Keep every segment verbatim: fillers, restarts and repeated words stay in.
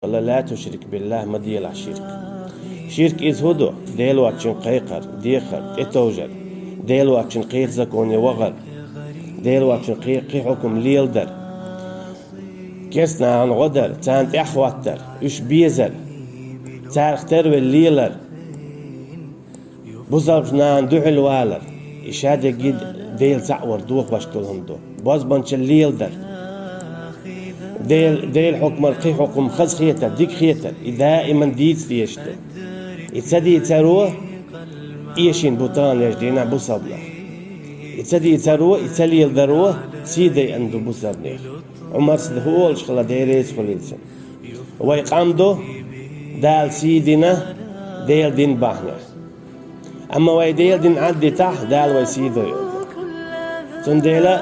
لا تشرك بالله, ма делахь ширк. Ширк иза хӀун ду? Дела воцчун кхайкхар, дехар, тӀетовжар, Дела воцчун кхечу законе вахар, Дела воцчун кхе-, кхин хьукам леладар, керста нахана гӀо дар, царна тӀаьхьахӀоттар, уьш безар, царах тервелла лелар, бусалба нахана дуьхьал валар, и шадерриге Дела цхьаъ вар дохош долу хӀума ду. Бозбанчалла леладар. Дел-, Делан хьукмара кхин хьукам хазахетар, дика хетар, и даиман дийца дезаш ду. И ца дийцаро эшийна бу таханлерчу дийнахь бусалба нах. И ца дийцаро, и ца леладаро сий дайъина ду бусалба нехан. Ӏумарс хӀун олуш хилла, Дела реза хуьлийла цунна. Вай къам ду, Дала сий дина, Делан дин бахьанехь. Амма вай Делан дин Ӏаддитахь, Дала вай сий дойур ду. Цундела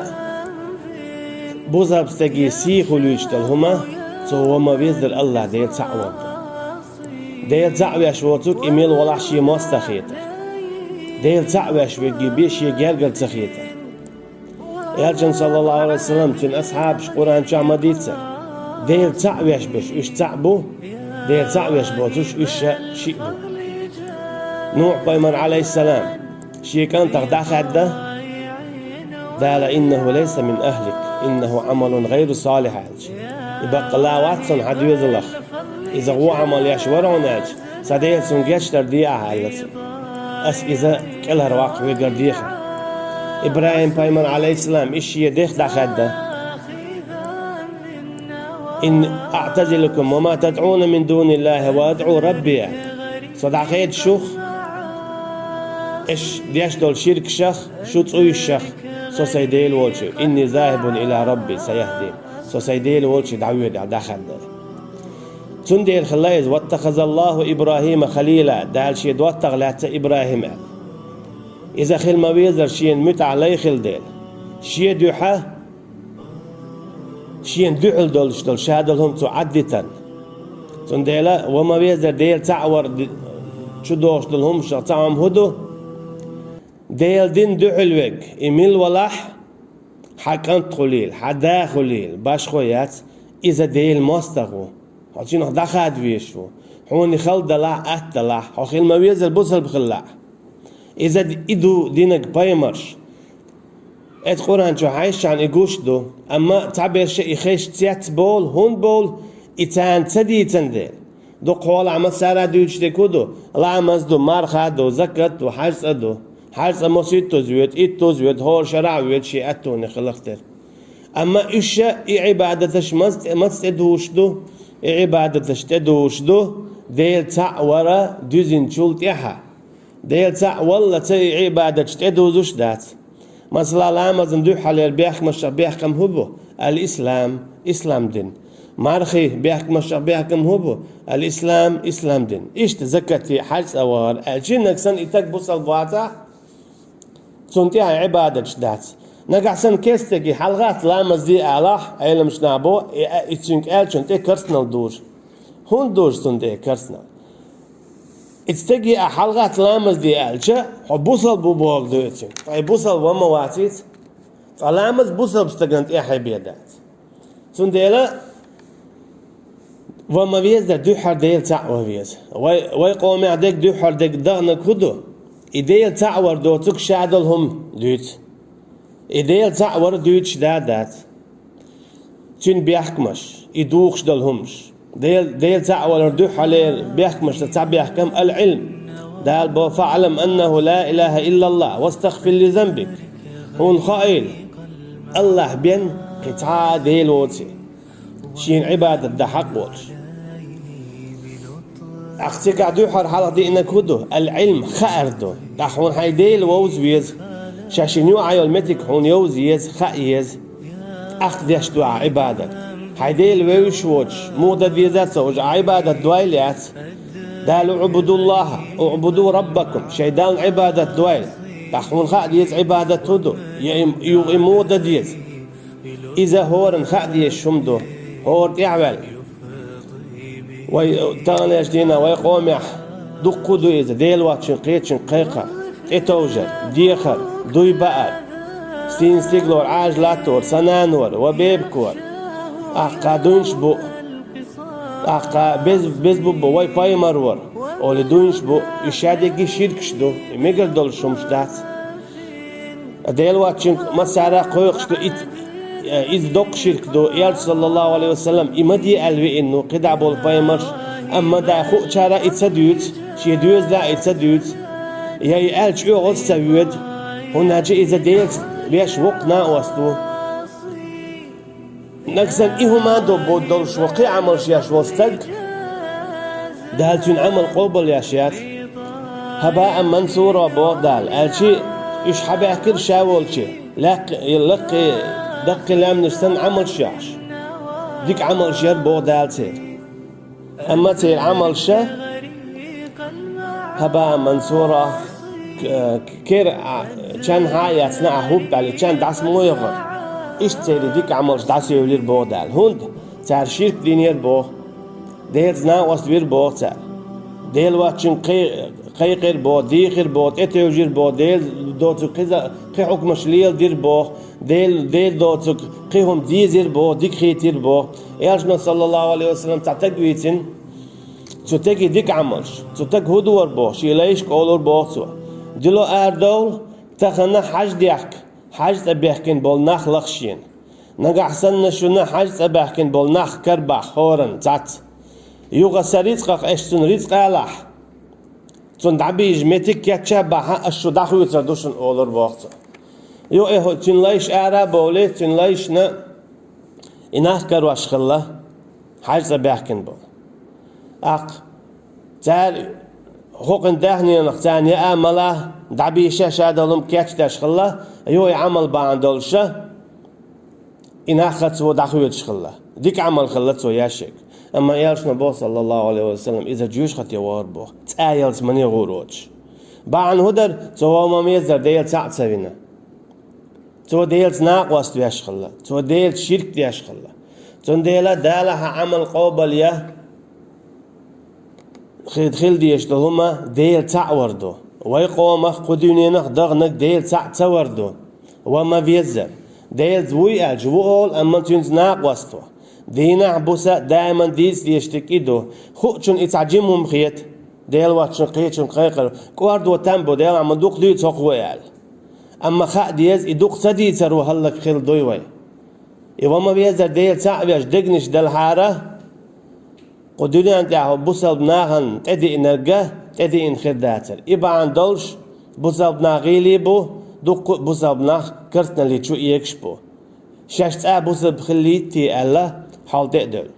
бусалба стеган сий хуьлуьйтуш долу хӀума, цо ма веззара АллахӀ Дела цхьаъ вар ду. Дела цхьаъ веш воцург и мила валахь шен мостагӀа хетар. Дела цхьаъ веш верг бен шен гергара ца хетар. Элчано, саллаллаху Ӏалайхи ва саллам, цуьнан асхьабаш Къуръан чохь ма-дийццара, Дела цхьаъ веш берш уьш цхьаъ бу, Дела цхьаъ веш боцурш уьш шиъ бу. Нухь-пайхамар, Ӏалайхиссалам, шен кӀантах дӀахаьдда Дала: «إنه ليس من أهلك، إنه عمل غير صالح», аьлча. И баккъалла вац сан хьан доьзалах. Иза вон Ӏамал еш вара хьуна аьлча, сан Дела цунна гечдар де ахьа аьлла цо. Ас иза кӀелхьарваккха вегар дехар. ИбрахӀим-пайхамар, Ӏалайхиссалам, иза шен дех дӀахаьдда: «إني أعتزلكم وما تدعون من دون الله وأدعو ربي». Со дӀахеда шух, аш деш долу ширкашах, шу цӀуйшах, со сайн Дела волчу, «إني ذاهب إلى ربي سيهدين». Со сайн Дела волчу дӀавоьду аьлла дӀахаьдда. Цундела хилла иза: «واتخذ الله إبراهيم خليلا», Дала шен доттагӀа лаьцна ИбрахӀим аьлла. Иза хила ма-везара шена муьтӀахь лай хила дела. Шен дуьхьа, шена дуьхьал долуш долу шадолу хӀума цо Ӏаддитарна. Цундела ма-везара Дела цхьаъ вар ди-, чу догӀуш долу хӀуманашах цхьа хӀума хӀун ду? Делан дин дуьхьал верг, и мила валахь, хьан кӀант хуьлийла, хьан да хуьлийла, башхо яц, иза Делан мостагӀа ву. Хьо цунах дӀахада везаш ву. Хьуна хала далахь, атта далахь, хьо хила ма-везара бусалба хилалахь. Иза д-, и ду динарг пайхамарш. Эцу Къуръан чу хьаьжчхьана и гуш ду, амма цхьаберша и хезча цецболу, хӀунда боху, и царна ца дийцина дела. Дукха хьолахь массара а дуьйцуш дерг хӀун ду? Ламаз ду, марха ду, закат ду, хьаьж цӀа ду. Хьаьж цӀа маситтаза воьду, иттаза воьду, хӀора шарахь воьду, шен аттоне хиларх тера. Амма уьш и Ӏибадаташ маца тӀе, маца тӀе дузуш ду? И Ӏибадаташ тӀе дузуш ду Дела цхьаъ вара дуьзинчул тӀаьхьа. Дела цхьаъ валлалц и Ӏибадаташ тӀе дузуш дац. Масала, ламазна дуьххьалера бехкамашах бехкам хӀун бу? Ал-ислам, ислам дин. Мархий бехкамашах бехкам хӀун бу? Ал-ислам, ислам дин. Иштта закати, хьаьж цӀа вахар аьлча, нагахь санна и стаг бусалба вацахь, цунна тӀехь Ӏибадаташ дац. Нагахь санна кестеги хьалагӀатта ламаз де алахь, Ӏеламаш наха бо, и, и цуьнга аьллачунна тӀе керстанал дужу. ХӀунда дужу цунна тӀе керстанал? И стеге ахь хьалагӀатта ламаз де аьлча, хьо бусалба ву бохург ду и цуьнга. Ткъа и бусалба ма ваций иза. Ткъа ламаз бусалба стагана тӀехь бен дац. Цундела ма везара дуьххьара Дела цхьаъ ван веза. Вай, вай къомехь дерг дуьххьара дерг даханарг хӀун ду? И Дела цхьаъ вар доцург шадолу хӀума дуьйцу. И Дела цхьаъ вар дуьйцуш да а дац. Цуьнан бехкамаш, и духуш долу хӀуманаш. Дел-, Дела цхьаъ валар дуьххьалера бехкамашца цхьа бехкам ал-Ӏилм. Дала бо: «فاعلم أنه لا إله إلا الله واستغفر لذنبك». Хьуна хаийла, АллахӀ бен кхин цхьа а Дела воций, шена Ӏибадат дан хьакъ волуш. Ахь цигахь дуьххьара хьалха диънарг хӀун ду? Ал-Ӏилм, хаар ду. Ахь хьуна хьайн Дела вовза веза. Ша шена юкъахь йолу меттиг хьуна йовза еза, хаа еза. ТӀаккха деш ду ахь Ӏибадат. Хьайн Дела вевзаш воцуш, муха дан деза ца хууш, ахь Ӏибадат дойла яц. Дала: «اعبدوا الله، اعبدوا ربكم», шайн Далла Ӏибадат дойла. Ахь хьуна хаа деза Ӏибадат хӀун ду? Я и, юха и муха дан деза? Иза хӀоранна хаа дезаш хӀума ду, хӀора тӀаьхьаваьлла. Вай таханлерчу дийнахь вай къомехь дуккха а ду иза, Дела воцчун кхечун кхайкхар, тӀетовжар, дехар, дуй баар, стенна стигалора Ӏажа латтор, сан нанора, ван бебикора. Ахь кхаа дуйнаш бу. ТӀаккха без, без бу бо вай пайхамар вара, олий дуйнаш бу, и шадерриге ширкаш ду, и мегар долуш хӀумаш дац. Дела воцчунга массара а кхойкхуш ду, и, иза доккха ширк ду, Элча, саллаллаху алейхи ва саллам, и ма де аьлла веана ву кхидӀа болу пайхамарш, амма ма даьлла хуучара и ца дуьйцу, шен доьзале а и ца дуьйцу, я и аьлла чӀогӀа ца воьду, хӀунда аьлча иза Делаца веш воккха накъост ву. Нагахь санна и хӀума а до бо-, долуш ву кхин Ӏамалш еш волу стаг, Дала цуьнан Ӏамал къобалъеш яц. Хьаба а мансура боху Дала, аьлча, уьш хьабаьхкира ша волчу, лаккхий, лаккхий, даккхий лаьмнаш санна Ӏамалш еш. Дика Ӏамалш яра боху Дала церан. Амма церан Ӏамалша хьаба а мансура, к-, кера а, чан хьа а яцна а хӀуббаьлла, чан дӀасамо яхара. Иштта церан дика Ӏамалш дӀасаевлира боху Дала. ХӀунда? Цара ширк динера боху. Делаца накъост вира боху цара. Дела воцчунга кхе-, кхайкхира боху, дийхира боху, тӀетевжира боху, Дела доцург кхиза-, кхин хьукмаш леладира боху, Дела, Дела доцург кхин хӀума дезира боху, дика хийтира боху. Элчано, саллаллаху алейхи ва саллам, цхьа стаг вийцина, цу стеган дика Ӏамалш, цу стага хӀун дора боху, шен лайшка олура боху цо: «Дило арадовла, тахана хьаьж дехка, хьаьж цӀа бехкина болу нах лаха шена. Нагахь санна шуна хьаьж цӀа баьхкина болу нах карабахь хӀоранна цхьацца. Юха сан рицкъах аша цунна рицкъ алахь, цунна дӀабийжа меттиг кечбахь, ас шу дӀахоьцур ду шуна», олура боху цо. Юха и хӀу-, цуьнан лайш ара а бовлий, цуьнан лайшна и нах карош хилла, хьаьж цӀа баьхкина болу. ТӀаккха цара хӀокхуьнан даьхненах царна яа а мала, дӀабийша а ша долу хӀума кечдеш хилла, юха и Ӏамал бахьана долуша, и нах а цо дӀахоьцуш хилла. Дика Ӏамал хилла цо еш ерг. Амма Элчано боху, саллаллаху алейхи ва саллам, иза жоьжахате вахара боху, цӀа ялца ма негӀур воцуш. Бахьана хӀун дара? Цо ма-веззара Дела цхьаъ ца вина. Цо Делаца накъост веш хилла. Цо Делаца ширк деш хилла. Цундела Дала хьан Ӏамал къобал я, хи-, хила дезаш долу хӀума Дела цхьаъ вар ду. Вай къомах, кху дуьненах даханарг Дела цхьаъ ца вар ду. Ва ма-веззара. Делаца вуй аьлча, ву олу, амма цуьнца накъост ву. Дийнахь а, буса а даиман дийца дезаш дерг и ду. Хуучунна и цхьа жима хӀума хета. Дела воцчунна кхечунна кхайкхар. КӀордо там бу, Дела, ма дукха дуьйцу хӀокхо аьлла. Амма хаа деза, и дукха ца дийцаро хӀаллакьхилла дуй вай. И ва ма-веззара Дела цхьаъ веш дегнаш делхьара, кху дуьнен тӀехь бусалба нахана тӀедиънарг а тӀедиъна хир дацара. И бахьана долуш бусалба нах гӀийла бу, дуккха а бусалба нах карснале чу эгаш бу. Шаьш цӀа бусалба хиллийта те аьлла, хьал тӀе а девлла.